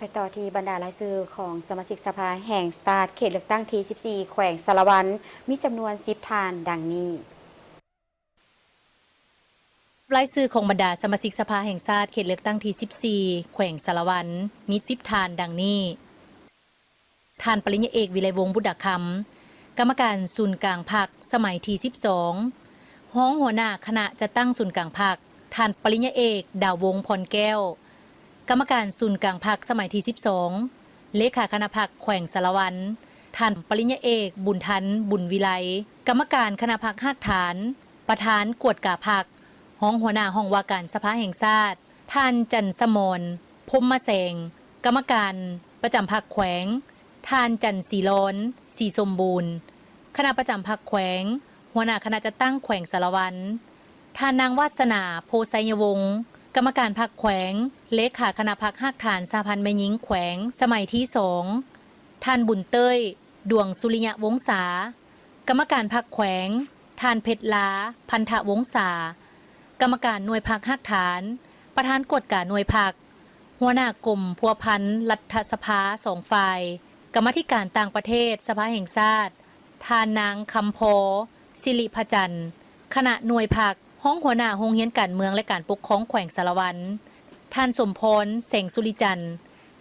ໄປຕໍ່ທີ່ບັນດາລາຍຊື່ຂອງສະມາຊິກສະພາແຫ່ງຊາດ ເຂດເລືອກຕັ້ງທີສິບສີ່ ແຂວງສາລະວັນ ມີຈຳນວນສິບທ່ານ ດັ່ງນີ້. ລາຍຊື່ຂອງບັນດາສະມາຊິກສະພາແຫ່ງຊາດ ເຂດເລືອກຕັ້ງທີສິບສີ່ ແຂວງສາລະວັນ ມີສິບທ່ານ ດັ່ງນີ້: ທ່ານປະລິນຍາເອກ ວິໄລວົງ ບຸດດາຄຳ ກຳມະການສູນກາງພັກ ສະໄໝທີສິບສອງ, ຮອງຫົວໜ້າຄະນະຈັດຕັ້ງສູນກາງພັກ, ທ່ານປະລິນຍາເອກ ດາວວົງ ພອນແກ້ວ ກຳມະການສູນກາງພັກ ສະໄໝທີສິບສອງ, ເລຂາຄະນະພັກແຂວງສາລະວັນ, ທ່ານປະລິນຍາເອກ ບຸນທັນ ບຸນວິໄລ ກຳມະການຄະນະພັກຮາກຖານ, ປະທານກວດກາພັກ, ຮອງຫົວໜ້າຫ້ອງວ່າການສະພາແຫ່ງຊາດ, ທ່ານ ຈັນສະໝອນ ພົມມະແສງ ກຳມະການປະຈຳພັກແຂວງ, ທ່ານ ຈັນສີລອນ ສີສົມບູນ ຄະນະປະຈຳພັກແຂວງ, ຫົວໜ້າຄະນະຈັດຕັ້ງແຂວງສາລະວັນ, ທ່ານນາງ ວາດສະໜາ ໂພໄຊຍະວົງ ກຳມະການພັກແຂວງ, ເລຂາຄະນະພັກຮາກຖານສະຫະພັນແມ່ຍິງແຂວງ ສະໄໝທີສອງ, ທ່ານ ບຸນເຕີຍ ດວງສຸລິຍະວົງສາ ກຳມະການພັກແຂວງ, ທ່ານ ເພັດລາ ພັນທະວົງສາ ກຳມະການໜ່ວຍພັກຮາກຖານ, ປະທານກວດກາໜ່ວຍພັກ, ຫົວໜ້າກົມພົວພັນລັດຖະສະພາສອງຝ່າຍ, ກຳມາທິການຕ່າງປະເທດສະພາແຫ່ງຊາດ, ທ່ານນາງ ຄຳພໍ ສິລິພະຈັນ ຄະນະໜ່ວຍພັກ, ຮອງຫົວໜ້າໂຮງຮຽນການເມືອງ ແລະ ການປົກຄອງແຂວງສາລະວັນ, ທ່ານ ສົມພອນ ແສງສຸລິຈັນ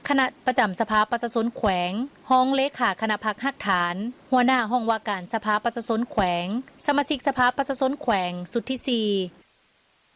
ຄະນະປະຈຳສະພາປະຊາຊົນແຂວງ, ຮອງເລຂາຄະນະພັກຮາກຖານ, ຫົວໜ້າຫ້ອງວ່າການສະພາປະຊາຊົນແຂວງ, ສະມາຊິກສະພາປະຊາຊົນແຂວງຊຸດທີສີ່